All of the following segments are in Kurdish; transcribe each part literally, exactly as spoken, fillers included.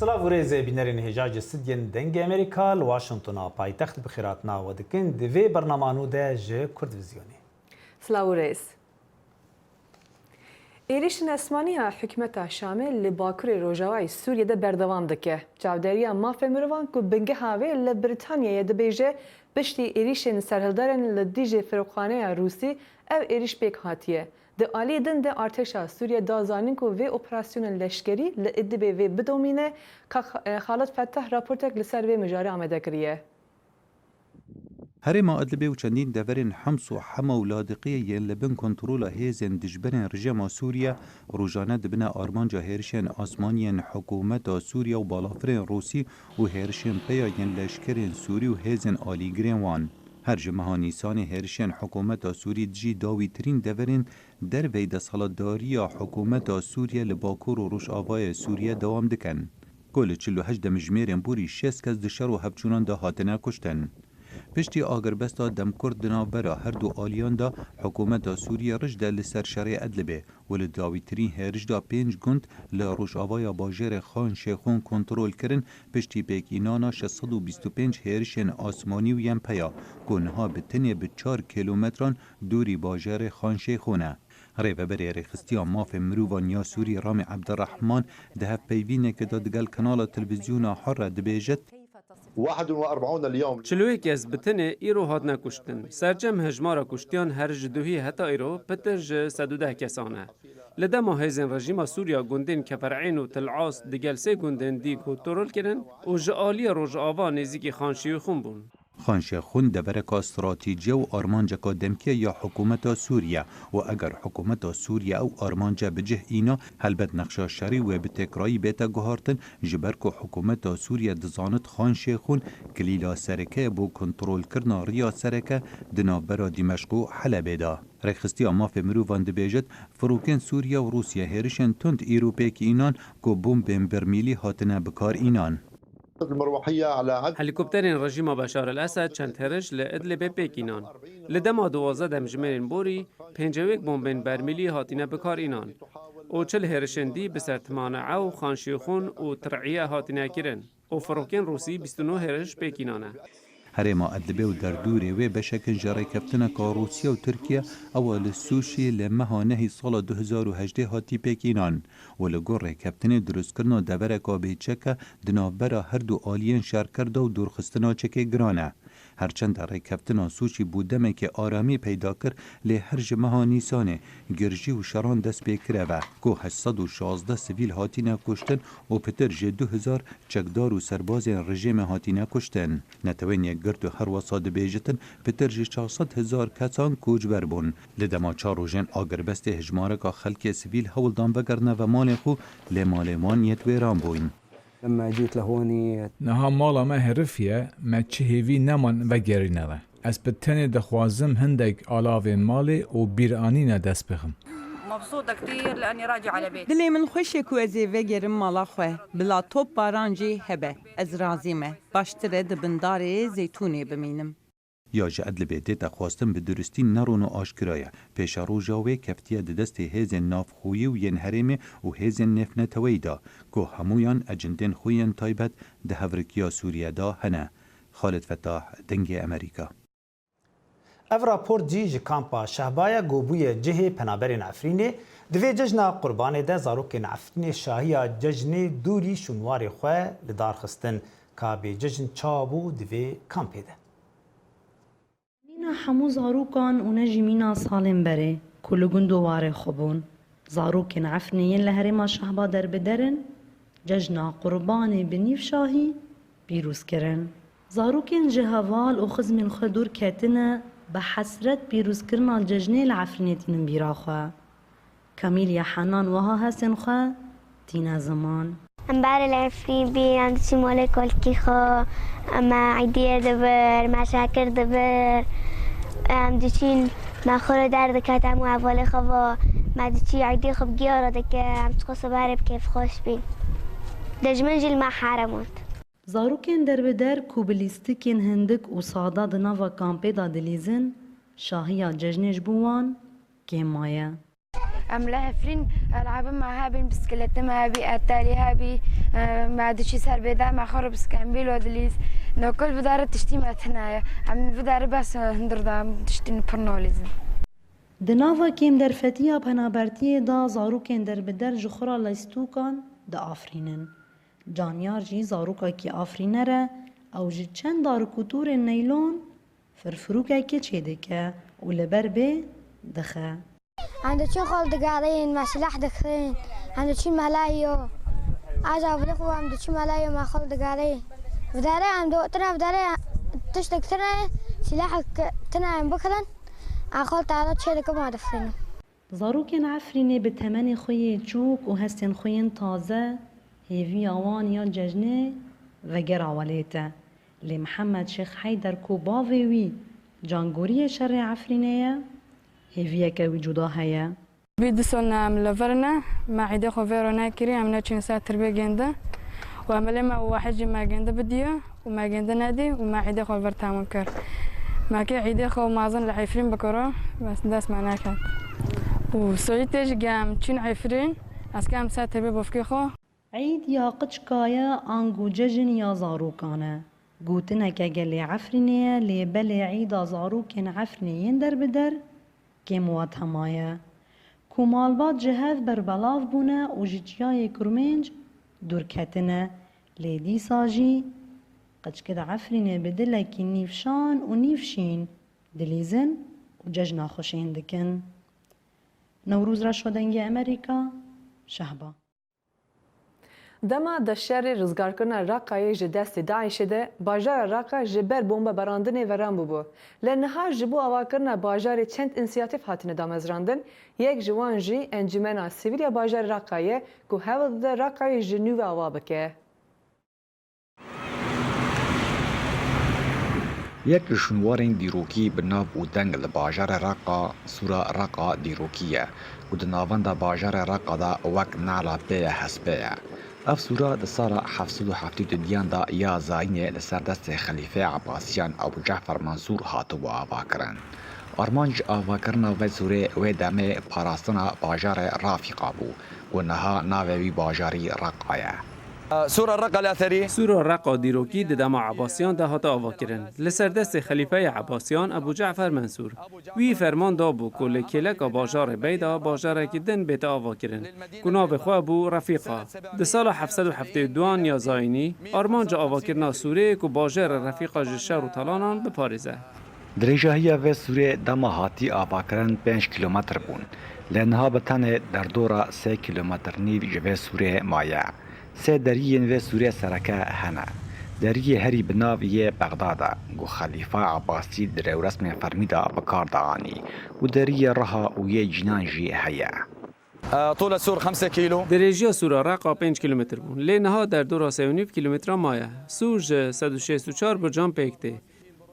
Silav û rêzê bînerên hêja ji stûdyên Dengê Amerîka li Washingtona paytext bi xêr hatina we dikin di vê bernama nû de ji Kurdvizyonê. Silav û rêz. Êrîşên esmanî ya hikûmeta Şamê li bakurê rojavayê Sûriyê de berdewam dike. Çavderiya mafê mirovan ku bingeha wê li Brîtanyayê dibêje, piştî êrîşên serhildarên li dijî firokxaneya Rûsî ev êrîş pêk hatiye. Di alî din de artêşa Sûriye da zanîn ku vê operasyonên leşkerî li Idlibê vê bidomîne. Ka Xalid Fetah raportek li ser vê mijarê amade kiriye. Herêma Idlibê û çendîn deverên Hems û Hema û Ladiqiyê yên li bin kontrola hêzên dijberên rejîma Sûriye rojane dibine armanca hêrişên asmanî yên hikûmeta Sûriye û balafirên Rûsî û hêrişên peya yên leşkerên Sûrî û hêzên alîgirên wan. Her ji meha Nîsanê hêrişên hikûmeta Sûrî dijî dawîtirîn deverên derveyî desthilatdariya hikûmeta Sûriye li Bakur û Rojavayê Sûriye dewam dikin. Ku li çil û heşt demjimêrên borî şêst kes di şer û hevçûnan de hatine kuştin. Piştî agirbesta demkurt di navbera her du aliyan de, hikûmeta Sûriye rij de li ser şerê Idlibê û li dawîtirîn hêriş de pênc gund li rojavaya bajêrê Xan Şêxûn kontrol kirin, piştî pêkînana şeş sed û bîst û pênc hêrişên asmanî û yên peya, ku niha bi tenê bi çar kîlometran dûrî bajêrê Xan Şêxûn e. Rêveberê Rêxistiya Mafê Mirovan ya Sûrî Ramî Ebdirehman di hevpeyvîneke de digel kanala televîzyona Hurre dibêjit, واحد وأربعون اليوم. Çil û yek kes bi tenê îro hatine kuştin. Sercem hejmara kuştiyan her ji duhî heta îro pitir ji sed û deh kesan e. Li dema hêzên rejîma Sûriya gundên Kefer'în û Til As digel sê gundên dî kontrol kirin û ji aliyê rojava nêzîkî Xan Şêxûn bûn. Xan Şêxûn devereka stratîjî û armanceka demkî ye ya hikûmeta Sûriye û eger hikûmeta Sûriye ew armanca bi cih îna, helbet nexşa şerî wê bi têkrayî bête guhartin, ji ber ku hikûmeta Sûriye dizanit Xan Şêxûn kilîla sereke ye bo kontrolkirina riya sereke di navbera Dîmeşq û Helebê de. Rêxistiya Mafê Mirovan dibêjit, firokên Sûriye û Rûsya hêrişên tund îro pêk înan ku bombên bermîlî hatine bikar înan. Helîkopterên rejîma Beşar el Esed çend hêriş li Idlibê pêk înan. Li dema duwazdeh demjimêrên borî pêncî û yek bombên bermîlî hatine bikar înan û çil hêrişên dî bi ser Timane'e û Xan Şêxûn û Tir'iye hatine kirin û firokên Rûsî bîst û neh hêriş pêk înan e. Herêma Idlibê û derdûrê wê beşekin ji rêkeftineka Rûsya û Tirkiye ew a li Sûçî li meha nehî sala du hezar û hejdeh hatî pêk înan û li gor rêkeftinê dirustkirina devereka bêçek e di navbera her du aliyên şerker de û dûrxistina çekê giran e. Herçend rêkeftina Sûçî bo demekê aramî peyda kir, lê her ji meha Nîsanê girjî û şeran dest pê kirive, ku heşt sed û şazdeh sivîl hatine kuştin û pitir ji du hezar çekdar û serbazên rejîmê hatine kuştin. Netewên Yekgirtû her wesa dibêjitin, pitir ji çar sed hezar kesan koçber bûn. Li dema çar rojên agirbestê hejmareka xelkê sivîl hewl dan vegerine ve malên xwe, lê malên wan yêt wêran bûyn. لما جيت لهوني. Niha mala me herifiye, me çi hêvî neman vegerîne ve. Ez bi tenê dixwazim hindek alavên malê û bîranîne dest bixim. مبسوطة كتير لأني راجعة على بيتي. Dilê min xweş e ku ez ê vegerim mala xwe. Bila topbaran jî hebe. Ez razî me. Baştir e di bin darê zeytûnê bimînim. Ya ji Idlibê tête xwestin bi durustî ne ron û aşkira ye. Pêşeroja wê keftiye di destê hêzên navxweyî û yên herêmê û hêzên nêvneteweyî de, ku hemûyan ecindên xwe yên taybet di hevrikiya Sûriye de hene. Xalid Fetah, Dengê Amerîka. Ev raport jî ji kampa Şehba ye, ku bûye cihê penaberên Efrînê. Di vê cejna Qurbanê de zarokên Efrînê şahiya cejnê dûrî şûnwarê xwe li dar xistin. Ka bê cejn çawa bû di vê kampê de? Mîna hemû zarokan û ne jî mîna salên berê ku li gund û warê xwe bûn. Zarokên Efrînê yên li herêma Şehba derbider in, cejna Qurbanê bi nîv şahî pîroz kirin. Zarokên ji heval û xizmên xwe dûr ketine, bi hesret pîrozkirina cejnê li Efrînê tînin bîra xwe. Kamîlya Henan wiha hestên xwe tîne ziman. Em berê li Efrîn bîn, em diçîn malê kolkî xwe, em me îdiyê dibir, me şekir dibir, em diçîn me xwe li derdikete hemû hevalê xwe ve, me diçî îdiyê xwe bi giya re dike, em çiqas berê bi kêfxweş bîn. Dijmin jî li me herem ût. Zarokên derbider ku bi lîstikên hindik û sada di nava kampê de dilîzin, şahiya cejnê ji bo wan kêm maye. Em li Efrîn, elabê me hebîn, bisiklete me hebî, etelî hebî, e, me diçî ser bêda, me xwe re bi skembîlo dilîz. Nokol vidare tiştî me tine ye. Em vidare bes, e, hundir da tiştî pir nolîzin. Di nava kêmderfetiya penabertiyê de zarokên derbider ji xwe re lîstûkan diafirînin. Canyar jî zarokekî afirîner e, ew ji çend darikûtûrên neylon firfirûkekê çêdike û li ber bê dixe. Em diçin xwe digerîn, me sîlah dikirin, em diçin melayê yo. Ez avlik û em diçin melayê yo, me xwe digerîn. Vidare em dotine, vidare tiştek tine, sîlahek tine em bikirin, em xwe tara çêdikin, me difirînin. Zarokên Efrînê bi temenê xwe yê çûk û hestên xwe yên taze, hêviya wan ya cejnê vegera welêt e. Lê Mihemed Şêx Heyder ku bavê wî cangoriyê şerê Efrînê ye, hêviyeke wî cuda heye. Vî du sal ne em li vir ne, me îdê xwe vêro nekirî, em neçûn ser tirbê gêndi û em lê me wahid jî me gêndi bidiyo û me gêndi nedî û me îdê xwe vir temam kir. Me kê îdê xwe mezin li Efrîn bikiro, bes dest me neket. Û soyî tê jî ge em çûn Efrîn, ez ke em ser tirbê bofkê xwe. Eîd ya qiçka ye ango cejin ya zarokan e. Gotineke gelê Efrînê ye, lê belê Eîda zarokên Efrînê yên derbider kêm wa tema ye. Ku malbat ji hev berbelav bûne û ji çiyayê Kurmênc dûr ketine, lê dîsa jî qiçkid Efrînê bi dilekî nîv şan û nîv şîn dilîzin û cejna xwe şên dikin. Newrûz Reşo, Dengê Amerîka, Şehba. Dema de şerê rizgarkirina Reqayê ji destê DAIŞê de, bajara Reqa ji ber bombebarandinê veran bûbû. Lê niha ji bo avakirina bajarê çend însiyatîf hatine damezrandin, yek ji wan jî Encûmena Sivîl ya bajarê Reqa ye ku hewl dide Reqayê ji nû ve ava bike. Yek ji şûnwarên dîrokî bi nav û deng li bajarê Reqa, sûra Reqa dîrokî ye ku di navenda bajarê Reqa de wek nala pê ye hespê ye. Ev sûra di sala heft sed û heftê û duyan de ya zayînê li ser destê Xelîfeya Ebasiyan Ebû Cefer Mensûr hatibû avakirin. Armanc ji avakirina vê sûrê wê demê parastina bajarê Rafîqa bû ku niha navê wî bajarî Reqa ye. Sûra Reqa el-Etherî. Sûra Reqa dîrokî di dema Ebasiyan de hate avakirin. Li ser destê Xelîfeya Ebasiyan Ebû Cefer Mensûr, wî ferman dabû ku li kêleka bajarê Beyda bajarekî din bête avakirin, ku navê xwe bû Refîqa. Di sala heft sed û heftê û duyan ya zayînî, armanca avakirina sûrê ku bajarê Refîqa ji şer û talanan biparêze. Dirêjahiya vê sûrê dema hatî avakirin pênc kîlometr bûn, lê niha bi tenê derdora sê kîlometr nîv ji vê sûrê maye. Sê deriyên vê sûrê sereke hene. Deriyê herî bi nav yê Bexdad e, ku Xelîfa Ebasî di rêwresmên fermî de bi kar dianî û deriyê Riha û yê Cînan jî heye. Tûle sûr xemse kîlo. Dirêjiya sûra Reqa pênc kîlometr bû, lê niha derdora sê û nîv kîlometra maye. Sûr ji sed û şêst û çar burcan pêk tê.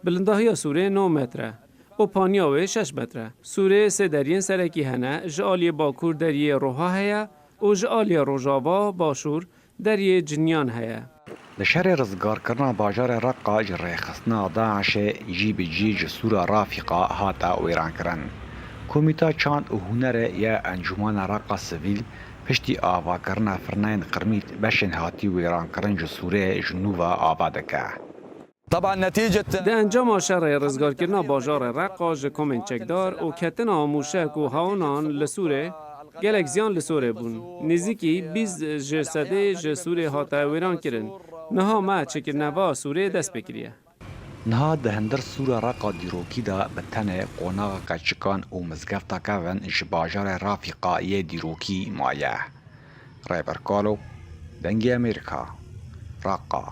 Bilindahiya sûrê nod metr e û paniya wê şeş metr e. Sûrê sê deriyên serekî hene, ji aliyê bakur deriyê Roha heye û ji aliyê rojava, başûr, deriyê Cinyan heye. Li şerê rizgarkirina bajarê Reqa ji rêxistina DAIŞê cî bi cî ji sûra Rafîqa hate wêrankirin. Komîta Çand û Hunerê ya Encûmena Reqa Sivîl piştî avakirina firneyên qirmît beşên hatî wêrankirin ji sûrê ji nû ve ava dike. Di encama şerê rizgarkirina bajarê Reqa ji komên çekdar û ketina mûşek û hawinan li sûrê, gelek ziyan li sûrê bûn. Nêzîkî bîst ji sedê ji sûrê hate wêrankirin. Niha me çêkirina va sûrê dest pê kiriye. Niha di hundir sûra Reqa dîrokî de bi tenê qonaxa qeçikan û mizgefta kevin ji bajarê Rafîqa yê dîrokî maye. Rêber Kalo, Dengê Amerîka, Reqa.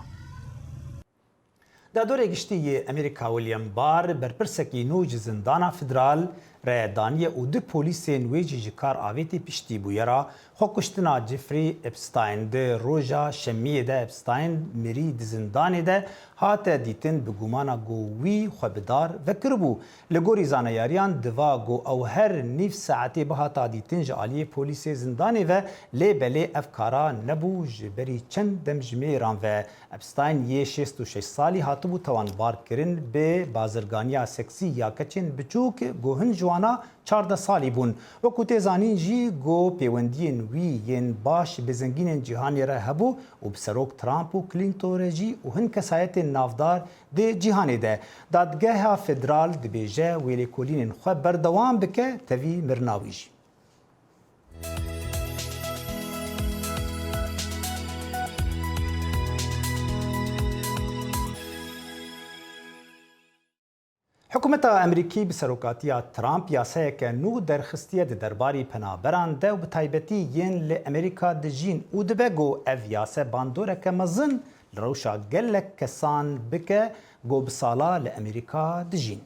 Derdorê Giştî yê Amerîka William Barr berpirsekî nû ji zindana federal re daniye û du polîsên wê jî ji kar avêtî piştî bûyera xwekuştina Jeffrey Epstein. Di roja şemiyê de Epstein mirî di zindanê de hate dîtin, bi gumana ku wî xwe bi dar vekiribû. Li gorî zaneyariyan diva ku ew her nîv saetê bihata dîtin ji aliyê polîsê zindanê ve, lê belê ev kara nebû ji berî çend demjimêran ve. Epstein yê şêst û şeş salî hatibû tawanbarkirin bi bazirganiya seksî ya keçên biçûk, ku hin ji wan Ana çardeh salî bûn. Wekû tê zanîn jî ku pêwendiyên wî yên baş bi zengînên cîhanê re hebû û bi Serok Trump û Clinton re jî û hin kesayetên navdar di cîhanê de. Dadgeha Federal dibêje wê lêkolînên xwe berdewam bike, tevî mirina wî jî. Hikûmeta Amerîkî bi serokatiya Trump yasayeke nû derxistiye di derbarî penaberan de û bi taybetî yên li Amerîka dijîn û dibe ku ev yase bandoreke mezin li rewşa gelek kesan bike ku bi sala li Amerîka dijîn.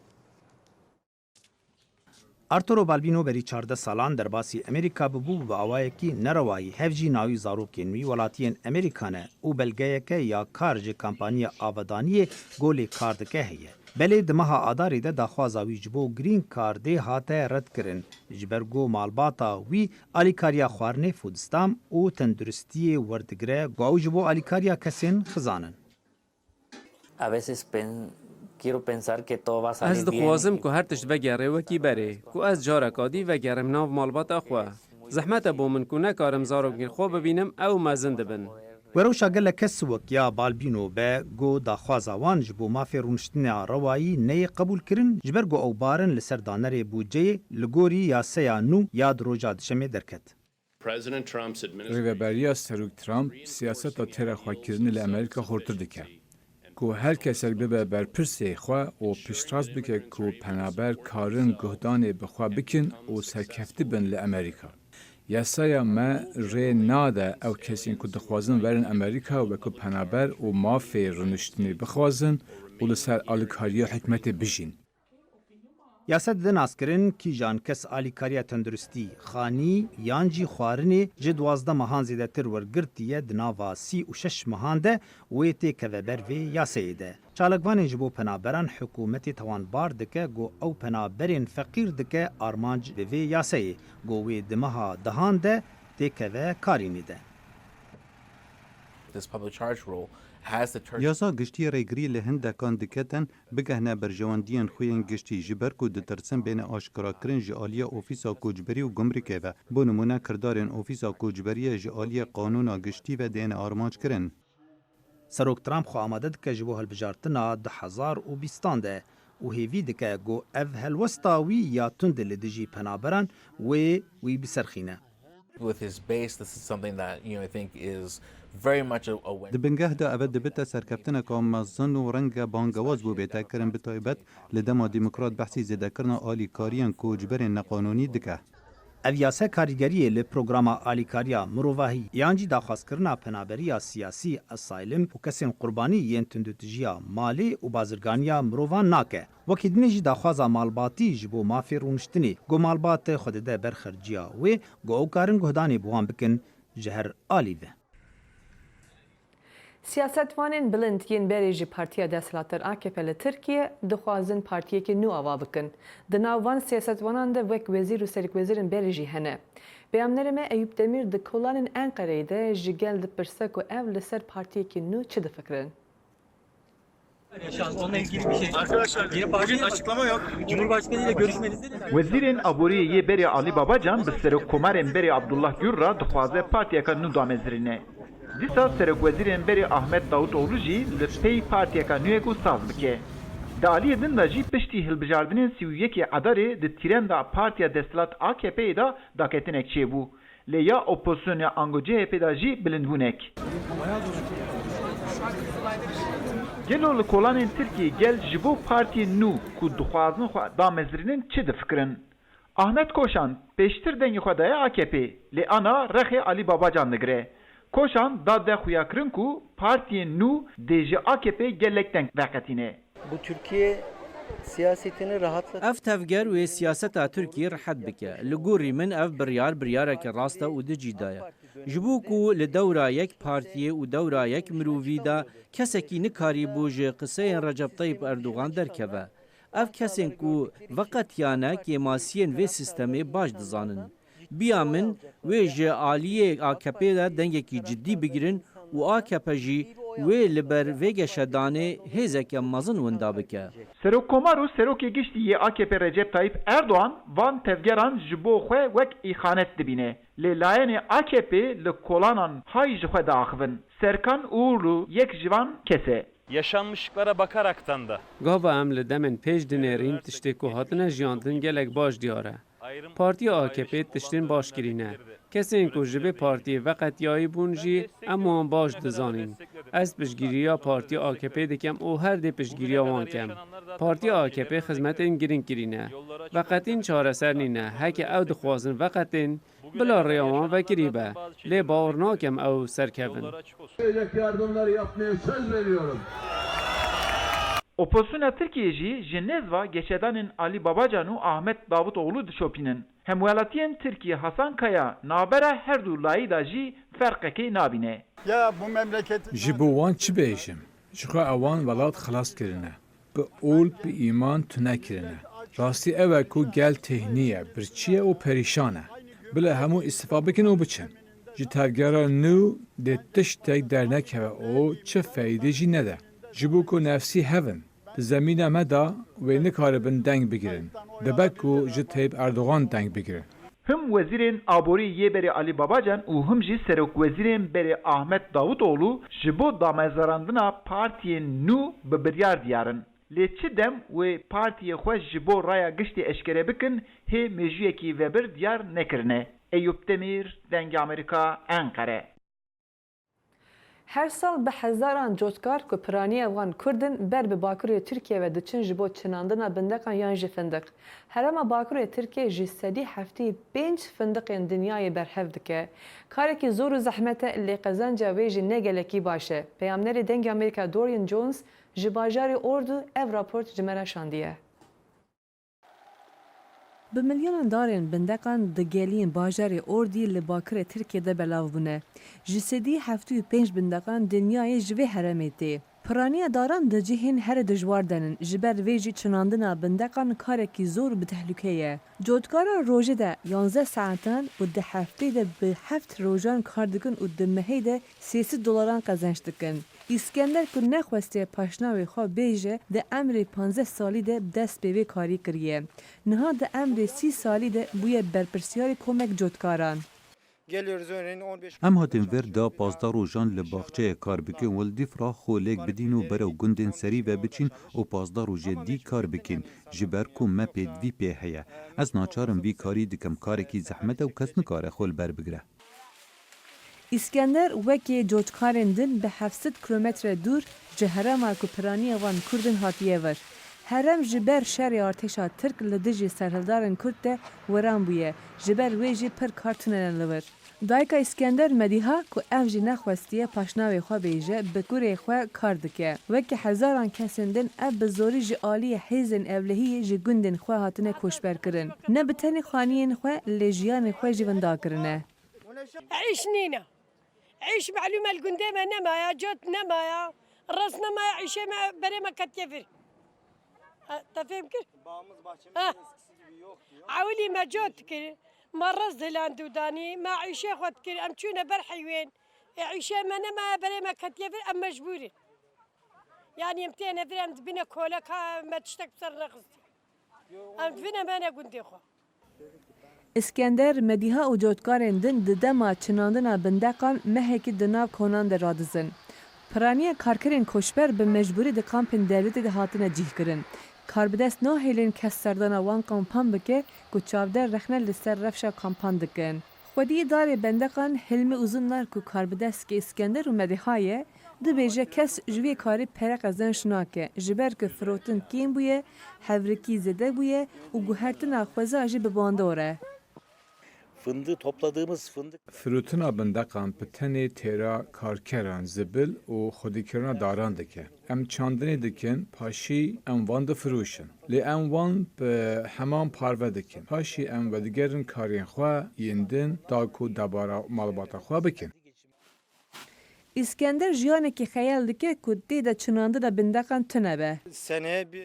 Arturo Balbino berî çardeh salan derbasî Amerîka bibû, bi awayekî nerewayî hev jî navî zarokên wî welatiyên Amerîka ne û belgeyeke ya kar ji kampaniya avadaniyê ku lê kar dike heye. Belê di meha Adarê de daxwaza wî ji bo Green Cardê hate redkirin, ji ber ku malbata wî alîkariya xwarinê, food stamp û tenduristiyê werdigire, ku ew ji bo alîkariya kesên xizan in. A veces pen-, quiero pensar que todo va a salir bien. Ez dixwazim ku her tişt vegere wekî berê, ku ez careka dî vegerim nav malbata xwe. Zehmet e bo min ku nekarim zarokên xwe bibînim, ew mezin dibin. Wê rewşa gelek kes wek ya Balbîno be, ku daxwaza wan ji bo mafê rûniştina rewayî neyê qebûlkirin, ji ber ku ew bar in li ser danerê bûdceyê li gorî yaseya nû ya di roja dişemê derket. President Trump's administration Rêveberiya Serok Trump siyaseta têrexwekirinê li Amerîka xurtir dike. Ku her kesek bibe berpirsê xwe û piştrast bike ku penaber karin guhdanê bi xwe bikin û serkeftî bin li Amerîka. Yasaya me rê nade ew kesên ku dixwazin werin Amerîka wekî penaber û mafê rûniştinê bixwazin û li ser alîkariya hikûmetê bijîn. Yase dide naskirin kîjan kes alîkariya tenduristî, xanî yan jî xwarinê ji duwazdeh mehan zêdetir wergirtiye di nava sî û şeş mehan de wê têkeve ber vê yaseyê de. Çalakvanên ji bo penaberan hikûmetê tawanbar dike ku ew penaberên feqîr dike armanc bi vê yaseyê ku wê di meha dehan de têkeve karînê de. This public charge rule has the ter- Yasa giştî rêgirî li hin dekan diketin bigehne berjewendiyên xwe yên giştî, ji ber ku ditirsin bêne aşkerakirin ji aliyê Ofîsa Koçberî û Gumrikê ve. Bo nimûne, kirdarên Ofîsa Koçberiyê ji aliyê qanûna giştî ve dêne armanc kirin. Serok Trump xwe amade dike ji bo hilbijartina du hezar û bîstan de û hêvî dike ku ev helwesta wî ya tund li dijî penaberan wê wî biserxîne. With his base, this is something that, you know, I think is very much a, a win. Di bingeh de ev dibite serkeftineka mezin û renge bangewaz bû bête kirin, bi taybet li dema demokrat behsî zêdekirina alîkariyên koçberên neqanûnî dike. Ev yase karîgeriyê li programa alîkariya mirovahî yan jî daxwazkirina penaberiya siyasî, asylum û kesên qurbanî yên tundûtijiya malê û bazirganiya mirovan nake. Wekî dinê jî daxwaza malbatî ji bo mafê rûniştinê, ku malbat xwe dide ber xerciya wê, ku ew karin guhdanê bi wan bikin, ji her alî ve. Siyasetvanên bilind yên berê ji partiya desthilatdar A K P li Tirkiye dixwazin partiyekî nû ava bikin. Di nav van siyasetvanan de wek wezîr û serokwezîrên berê jî hene. Peyamnerê me Eyûp Demîr di kolanên Enqereyê de ji gel dipirse ku ev li ser partiyekî nû çi difikirin? Yaşandı. Onunla ilgili bir şey. Arkadaşlar, yeni bugün parti açıklama yok. Cumhurbaşkanı ile görüşmenizi Wezîrên aboriyê yê berê Alî Babacan bi serokkomarên berê Abdullah Gül re dixwaze partiyeke nû damezirîne. Dîsa serokwezîrên berê Ahmet Davutoğlu jî li pey partiyeke nû ye ku saz bike. Di aliyê din de jî piştî hilbijardinên sî û yekê Edarê di tîrenda partiya desthilat A K P'yê de daketinek çêbû. Lê ya opozisyonê ango C H P de jî bilindbûnek. Gelo li kolanên Tirkiyê gel ji bo partiyên nû ku dixwazin xwe damezirînin çi difikirin? Ahmet Koşan pêştir dengê xwe daye A K P, lê ana rexê Alî Babacan digire. Koşan dad de xuyakirin ku partiyên nû dê ji A K P gelek deng veqetîne. Bu Türkiye siyasetini rahatlat- Ev tevger wê siyaseta Tirkiyê rihet bike. Li gorî min ev biryar, biryareke rast e û di cî de ye. Ji bo ku li dewra yek partiyê û dewra yek mirovî de kesekî nikarîbû ji qiseyên Recep Tayyip Erdogan derkeve. Ev kesên ku veqetiyane kêmasiyên vê sîstemê baş dizanin. Biya min, wê ji aliyê A K P de dengekî cidî bigirin û A K P jî Wê li ber vê geşedanê hêzeke mezin winda bike. Serokkomar û Serokê Giştî yê A K P Recep Tayyip Erdogan van tevgeran ji bo xwe wek îxanet dibîne. Lê layênê A K P li kolanan hay ji xwe diaxivin. Serkan Uğurlu yek ji van kes e. Yaşanmışlıklara bakaraktan da Gava em li demên pêş dinêrîn, tiştê ku hatine jiyandin gelek baş diyar e. Partiya A K P tiştên baş kirîne. Kesên ku ji vê partiyê veqetiyayî bûn jî em wan baş dizanîn. Ez piştgiriya partiya A K P dikim û her dê piştgiriya wan kem. Partiya A K P xizmetên girîng kirîne. Veqetîn çareser nîne. Heke ew dixwazin veqetên, bila rêya wan vekirî be. Lê bawer nakim ew serkevin. Gelecek yardımları yapmaya söz veriyorum. Opozisyona Tirkiyê jî ji nêz ve geşedanên Alî Babacan û Ahmet Davutoglu dişopînin. Hemwelatiyên Tirkiyê Hasan Kaya navbera her du layî de jî ferqekê nabîne. Ya bu memleket Ji bo wan çi bêjim? Ji xwe ewan welat xilas kirine. Bi ol, bi îman tune kirine. Rastî ew e ku gel têhnî ye, birçî ye û perîşan e. Bila hemû îstifa bikin û biçin. Ji tevgera nû dê tiştek dernekeve û çi feydê jî nede. Ji bo ku nefsî hev in, di zemîna me de wê nikaribin deng bigirin. Dibe ku ji Tayyip Erdogan deng bigirin. Him wezîrên aborî yê berê Alî Babacan û him jî serokwezîrên berê Ahmet Davutoglu ji bo damezrandina partiyên nû bi biryar diyar in. Lê çi dem wê partiyê xwe ji bo raya giştî eşkere bikin, hê mêjûyekî vebir diyar nekirine. Eyûp Demîr, Dengê Amerîka, Enqere. Her sal bi hezaran cotkar ku piraniya wan Kurd in ber bi bakurê Tirkiye ve diçin ji bo çinandina bindeqan yan jî findiq. Herêma Bakurê Tirkiye ji sedî heftê û pênc findiqên dinyayê berhev dike. Karekî zor û zehmet e, lê qezenca wê jî ne gelekî baş e. Peyamnerê Dengê Amerîka Dorian Jones ji bajarê Ordu ev raport ji me re şandiye. Bi milyonan darên bindeqan digeliyên bajarê Ordî li bakurê Tirkiyê de belav bûne. Ji sedî heftê û pênc bindeqan dinyayê ji vê herêmê tê. Piraniya daran di cihên herê dijwar de nin, ji ber vê jî çinandina bindeqan karekî zor û bi tehlûke ye. Cotkara rojê de yanzdeh saetan û di hefteyê de bi heft rojan kar dikin û di mehê de sê sed dolaran qezenc dikin. Îskender ku nexwestiye paşnavê xwe bêje, di emrê panzdeh salî de dest pê vê karî kiriye. Niha di emrê sî salî de bûye berpirsiyarê komek cotkaran. Em hatin vir da pazdeh rojan li baxçeyê kar bikin, wildîfra xwe lêk bidîn û berew gundên serî ve biçîn û pazdeh rojê dî kar bikin. Ji ber ku me pêdivî pê heye. Ez naçar im vî karî dikim, karekî zehmet e û kes nikare xwe li ber bigire. Îskender wekî cotkarên din bi heft sed kilometre dûr ji herêma ku piraniya wan Kurd in hatiye vir. Herêm ji ber şerê artêşa Tirk li dijî serhildarên Kurd de weran bûye, ji ber wê jî pir kar tune ne li vir. Dayika Îskender Medîha ku ev jî nexwestiye paşnavê xwe bêje, bi kurê xwe kar dike. Wekî hezaran kesên din ev bi zorî ji aliyê hêzên ewlehiyê ji gundên xwe hatine koçberkirin. Ne bi tenê xaniyên xwe, lê jiyanê xwe jî winda kirine. Îş nîne. Îş melûm e, li gundê me nemaye, cot nemaye, rez nemaye, îşê me berê me ketiye vir. Ha, te fêm kir? Bağımız bahçemiz eskisi gibi yok diyor. Ewilî me cot dikir, me rez diland û danî, me îşê xwe dikir, em çûne ber heywên. Ê îşê me nemaye, berê me ketiye vir, em mecbûr in. Yanî em têne vir, em dibîne koleka, me tiştek bi ser nexistî. Em dibîne me ne gundê xwe. Îskender, Medîha û cotkarên din di dema çinandina bindeqan mehekî di nav konan de radizin. Piraniya karkerên koçber bi mecbûrî di kampên dewletê de hatine cîhkirin. Karbidest nahêlin kes serdana wan kampan bike ku çavdêr rexne li ser rewşa kampan dikin. Xwediyê darê bendeqan Hilmi Uzunlar ku karbidestê Îskender û Medîha ye, dibêje kes ji vê karî pere qezenc nake, ji ber ku firotin kêm bûye, hevrikî zêde bûye û guhertina xweza jî bi bandor e. Fındığı topladığımız fındık. Firotina bindeqan bi tenê têra karkeran, zibil û xwedîkirina daran dike. Em çandinê dikin, paşî em wan difiroşin. Lê em wan bi heman parve dikin. Paşî em vedigerin karên xwe yên din da ku debara malbata xwe bikin. Îskender jiyanekî xeyal dike ku tê de çinandina bindeqan tune be.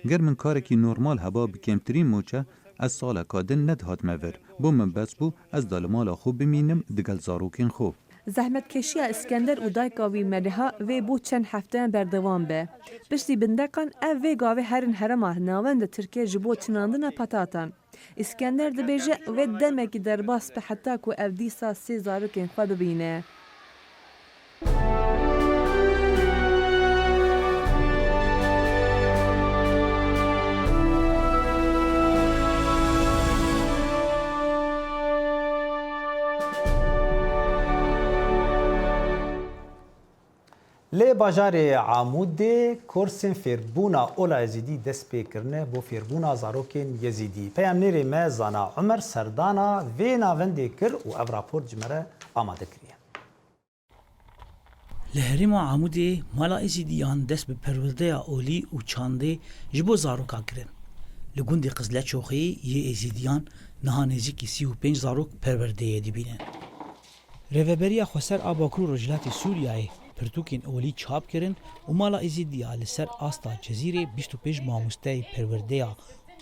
Ger min karekî normal heba bi kêmtirîn moçe, ez saleka din nedihatime vir. Bo min bes bû ez da li mala xwe bimînim digel zarokên xwe. Zehmetkeşiya Îskender û dayika wî Meliha vê bo çend hefteyan berdewam be. Piştî bindeqan ev vê gavê herin herêma navenda Tirkiyê ji bo çinandina petatan. Îskender dibêje wê demekî derbas be heta ku ev dîsa sê zarokên xwe bibîne. Lê bajarê Amûdê kursên fêrbûna ola Êzîdî dest pê kirine bo fêrbûna zarokên Yezîdî. Peyamnêrê me Zana Umer serdana vê navendê kir û ev raport ji me re amade kiriye. Li herêma Amûdê mala Êzîdiyan dest bi perwerdeya olî û çandê ji bo zarokan kirin. Li gundê Qizleçoxê yê Êzîdiyan niha nêzîkî sî û pênc zarok perwerdeyê dibînin. Rêveberiya Xweser a Bakur û Rojhilatê Sûriyeyê pirtûkên olî çap kirin û mala Êzîdiya li ser asta Cezîrê bîst û pênc mamosteyê perwerdeya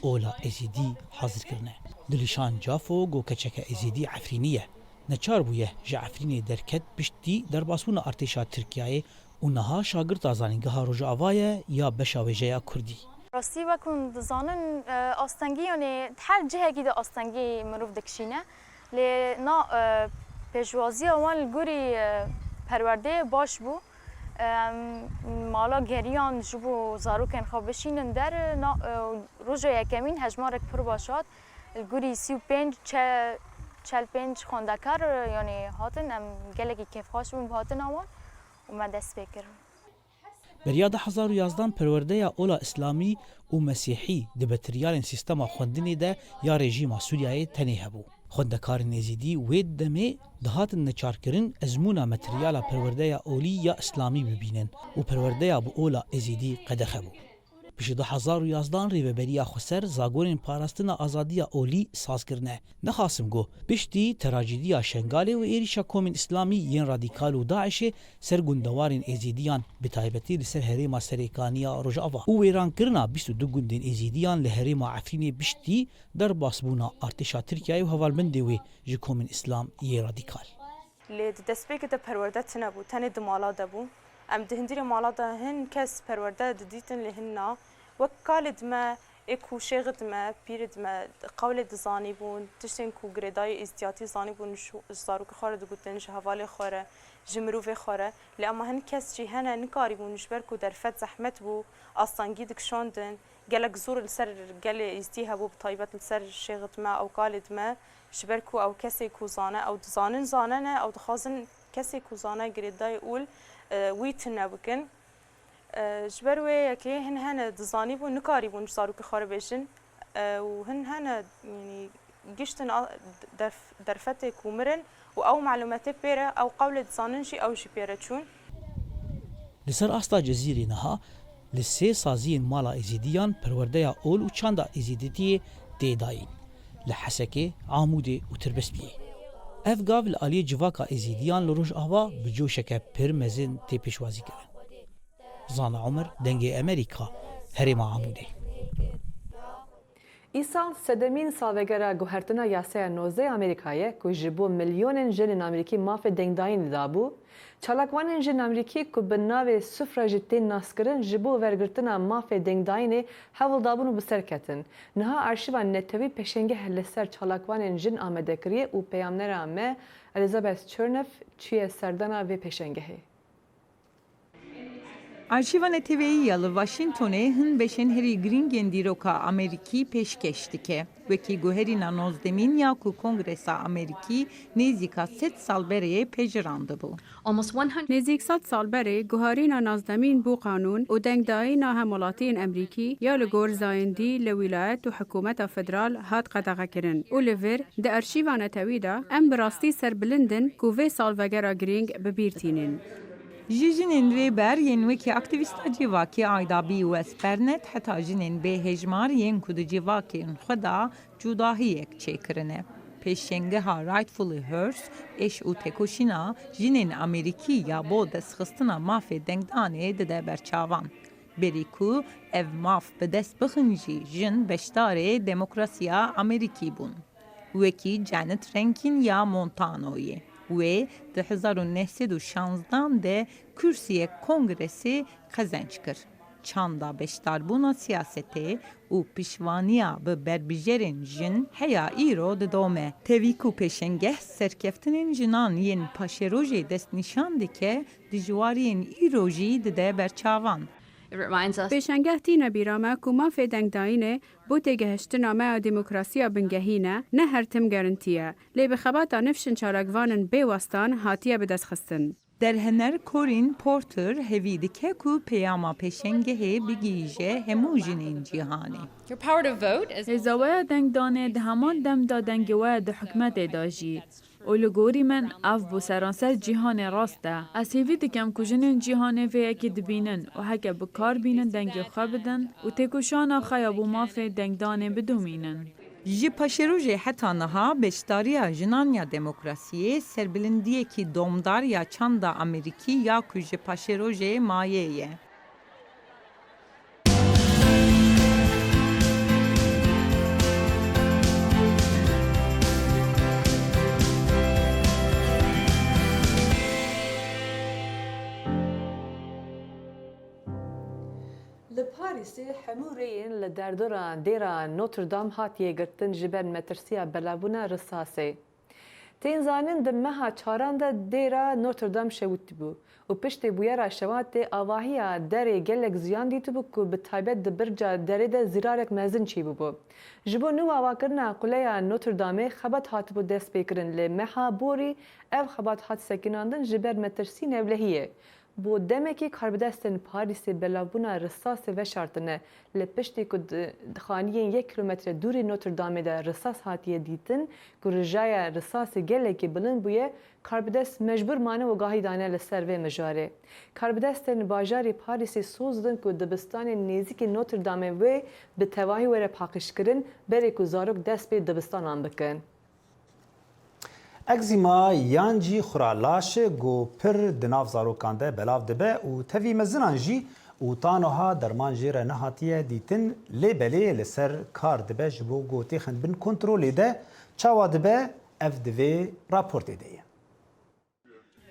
ola Êzîdî hazir kirine. Dilîşan Cafo got keçeke Êzîdî Efrînî ye. Neçar bûye ji Efrînê derket piştî derbasbûna artêşa Tirkiyeyê û niha şagirta Zanîngeha Rojava ye ya beşa wêjeya Kurdî. Rastî, wek hûn dizanin, e, astengî, yanî her cihekî de astengî mirov dikişîne. Lê na, e, pêşwaziya wan li gorî, e, perwerdeyê baş bû. Em, mala geriyan ji bo zarokên xwe bişînin der, na, e, roja yekemîn hejmarek pir baş hat. Li gorî sî û pênc, çe-, çel pênc xwendekar, e, yanî hatin, em gelekî kêfxweş bûn bi hatina wan û me dest pê kir. Beriya du hezar û yazdan perwerdeya ola îslamî û mesîhî di betiriyarên sîstema xwendinê de ya rejîma Sûriyeyê tenê hebû. Xwendekarên Êzîdî wê demê dihatin neçarkirin ezmûna materyala perwerdeya olî ya îslamî bibînin û perwerdeya bi ola Êzîdî qedexe bû. Piştî du hezar û yazdan Rêveberiya Xweser zagonên parastina azadiya olî saz kirine. Nexasim got, piştî trajediya Şengalê û êrîşa komên îslamî yên radîkal û DAIŞê ser gundewarên Êzîdiyan, bi taybetî li ser herêma Serêkaniya Rojava û wêrankirina bîst û du gundên Êzîdiyan li herêma Efrînê, piştî derbasbûna artêşa Tirkiyeyê û hevalbendê wê ji komên îslam yê radîkal. Lê di destpêkê de perwerde tune bû, tenê di mala de bû. Em di hundirê mala de hin kes perwerde didîtin, lê hin na. Wek kalê di me, ê ku şêxê di me, pîrê di me, qewlê dizanîbûn, tiştên ku girêdayî êzîdiyatî zanîbûn, ji, ji zarokê xwe re digotin, ji hevalê xwe re, ji mirovê xwe re. Lê ema hin kes jî hene nikarîbûn, ji ber ku derfet zehmet bû, astengî dikişandin. Gelek zor li ser gelê Êzidî hebû, bi taybet li ser şêxê di me, ew kalê di me, ji ber ku ew kesê ku zane, ew dizanin zane ne, ew dixwazin kesê ku zane girêdayê ol, e, wî tune bikin. E, ji ber wê yekê hin hene dizanîbûn, nikarîbûn ji zarokê xwe re bêjin. E, û hin hene, yanî, giştin a, derf-, derfetê ku mirin û ew malûmetê pê re, ew qewlê dizanin jî ew jî pê re çûn. Li ser asta Cezîrê niha li sê saziyên mala Êzîdiyan perwerdeya ol û çanda Êzîdîtiyê tê dayîn. Li Hesekê, Amûdê û Tirbespiyê. Ev gav li aliyê civaka Êzîdiyan li Rojava bi coşeke pir mezin tê pêşwazîkirin. Zana Omer, Dengê Emerîka, herêma Amûdê. Îsal sedemîn salvegera guhertina yasaya nozdeh ya Amerîkayê ku ji bo milyonên jinên Amerîkî mafê dengdayînê dabû. Çalakvanên jin Amerîkî ku bi navê Sufrajît tên naskirin, ji bo wergirtina mafê dengdayînê hewl dabûn û bi ser ketin. Niha arşîva netewî pêşengeh li ser çalakvanên jin amade kiriye û peyamnera me Elizabeth Chernoff çûye serdana vê pêşengehê. Arşîva Neteweyî ya li Washingtonê hin beşên herî girîng yên dîroka Amerîkî pêşkêş dike. Wekî guherîna nozdemîn ya ku Kongresa Amerîkî nêzîka sed sal berê pejirandibû. Almost one hundred Nêzîk sed sal berê guherîna nozdemîn bû qanûn û dengdayîna hemwelatiyên Amerîkî ya li gor zayendî li wîlayet û hikûmeta federal hat qedexekirin û li vir di arşîva netewî de em bi rastî serbilind in ku vê salvegera girîng bi bîr tînin. Ji jinên rêber yên wekî aktîvîsta civakî Ayda Bî West Bernet heta jinên bêhejmar yên ku di civakên xwe de cudahiyek çêkirine. Pêşengeha Rightfully Hers, êş û têkoşîna jinên Amerîkî ya bo destxistina mafê dengdanê dide ber çavan. Berî ku ev maf bi dest bixin jî jin beşdarê demokrasiya Amerîkî bûn. Wekî Janet Reinking ya Montanoyê. Wê di hezar û neh sed û şanzdan de kursiyek kongresê qezenc kir. Çanda beşdarbûna siyasetê û piştvanîya bi berbijerên jin heya îro didome. Tevî ku pêşengeh serkeftinên jinan yên paşerojê destnîşan dike, dijwariyên îro jî dide berçavan. It reminds us Pêşengeh tîne bîra me ku mafê dengdayînê bo têgehiştina me ya demokrasiya bingehî ne, ne her tim gerintî ye. Lê bi xebata nifşên çalakvanin bê westan hatiye bidestxistin. Derhener Corinne Porter hevî dike ku peyama pêşengehê bigihîje hemû jinên cîhanê. Your power to vote is Hêza we ya dengdanê di heman dem de dengê we ya di hikûmetê de jî. Û li gorî min ev bo seranser cîhanê rast e. Ez hêvî dikim ku jinên cîhanê vê yekê dibînin û heke bi kar bînin dengê xwe bidin û têkoşana xwe ya bo mafê dengdanê bidomînin. Ji paşerojê heta niha beşdariya jinan ya demokrasiyê serbilindiyekî domdar ya çanda Amerîkî ya ku ji paşerojê maye ye. Li Parîsê hemû rêyên li derdora dêra Notre Dame hatiye girtin ji ber metirsiya belavbûna risasê. Tên zanîn di meha çaran de dêra Notre Dame şewitîbû û piştî bûyera şewatê avahiya derê gelek ziyan dîtibû ku bi taybet di birca derê de zirarek mezin çêbûbû. Ji bo nû avakirina quleya Notre Dameê xebat hatibû destpêkirin, lê meha borî ev xebat hat sekinandin ji ber metirsî newlehiyê. Bo demekî karbidestên Parîsê belavbûna risasê veşartine, lê piştî ku di, di xaniyên yek kilometre dûrî Notre Dameê de risas hatiye dîtin, ku rijaya risasê gelekî bilind bûye, karbidest mecbûr mane û agahî dane li ser vê mijarê. Karbidestên bajarê Parîsê soz didin ku dibistanên nêzîkî Notre Dameê wê bi tevahî were paqijkirin, berê ku zarok dest pê dibistanan bikin. Egzîma yan jî xura laş e ku pir di nav zarokan de belav dibe û tevî mezinan jî û ta niha derman jê re nehatiye dîtin, lê belê li ser kar dibe ji bo ku têxin bin kontrolê de. Çawa dibe, ev di vê raportê de ye.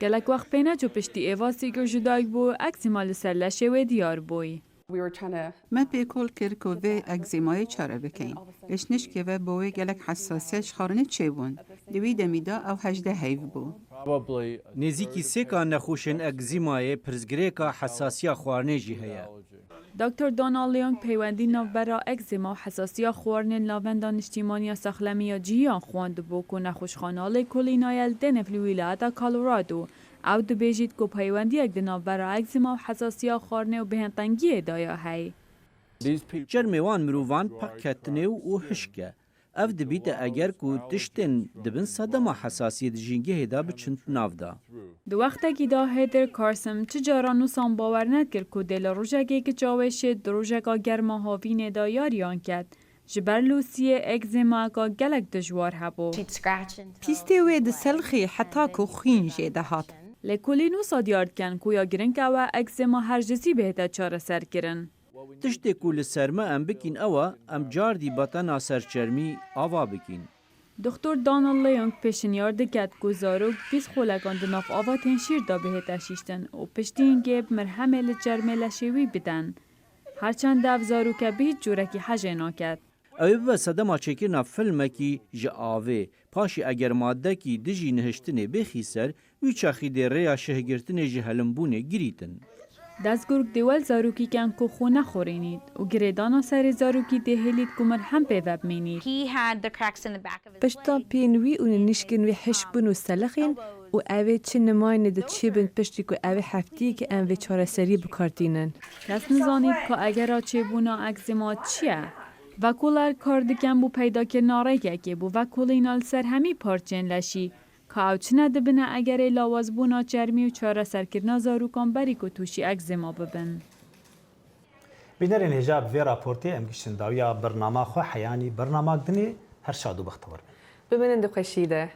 Gelek wext pê neçû piştî Eva Seeger ji dayik bû, egzîma li ser leşê wê diyar bûy. We were trying to Me pêkol kir ku vê egzîmayê çare bikeyin. Pêşnişkê ve bo wê gelek hesasiyet ji xwarinê çêbûn. Di wî demî de ew hejdeh heyv bû. Nêzîkî sêka nexweşên egzîmayê pirsgirêka hesasiya xwarinê jî heye. Doktor Donald Leung peywendî navbera egzîma û hesasiya xwarinê li Navenda Niştîmaniya Saxlemiya Cihî ya xwendibû ku nexweşxana lêkolîna ye li Denver li wîlayeta Colorado. Ew dibêjît ku peywendiyek di navbera egzîma û hesasiya xwarinê û bêhntengiyê de ya heye. Çermê wan mirovan peq ketine û hişk e. Ev dibîte eger ku tiştên di bin sedema hesasiyê di jîngehê de biçin nav de. Di wextekî de Heather Carson çi caran wisa bawer nedikir ku dê li rojekê kiça wê şêt di rojeka germa havînê de yariyan ket. Ji ber Lucyê egzêmayeka gelek dijwar hebû. Pîstê wê diselixî heta ku xwîn jê dihat. Lêkolîn wisa diyar dikin ku ya girîng ew e egzêma her cizî bihête çareserkirin. Tiştê ku li ser me em bikîn ew e, em cardî betena ser çermî ava bikîn. Doktor Donald Leung pêşinyar diket ku zarok bîst xolekan di nav ava tên şîr de bihête şîştin û piştî hingê bi mirhemê li çermê leşê wî bidin. Her çend ev zaroke bi hîç cûrekî hejê naket. Ew ê bibe sedema çêkirina filmekî ji avê. Paşê eger madekî dijî nihiştinê bêxî ser, wî çaxî dê rêya şehgirtinê ji helimbûnê girîtin. Destgurk dê wel zarokî ken ku xwe nexorînît û girêdana serê zarokî dê hêlît ku mirhem pê ve bimînît. He had the cracks in the back of his Pişta leg. Pên wî û nişkên wî hişk bûn û selixîn û ew ê çi nimayînê de çêbin piştî ku ew ê heftiyekê em vê çareseriyê bi kar tînin. Kes nizanît ka egera çêbûna egzîma çi ye. Vekoler kar dikin bo peydakirina rêkekê bo vekolîna li ser hemî parçeyên leşî. Ka ew çine dibine egerê lawazbûna çermî û çareserkirina zarokan berî ku tûşî egzîma bibin. Bînerên hêja bi vê raportê em giştin dawiya birnama xwe, heyanî birnamak dinê her şad û bextewar bin. Bimînin di xweşî de.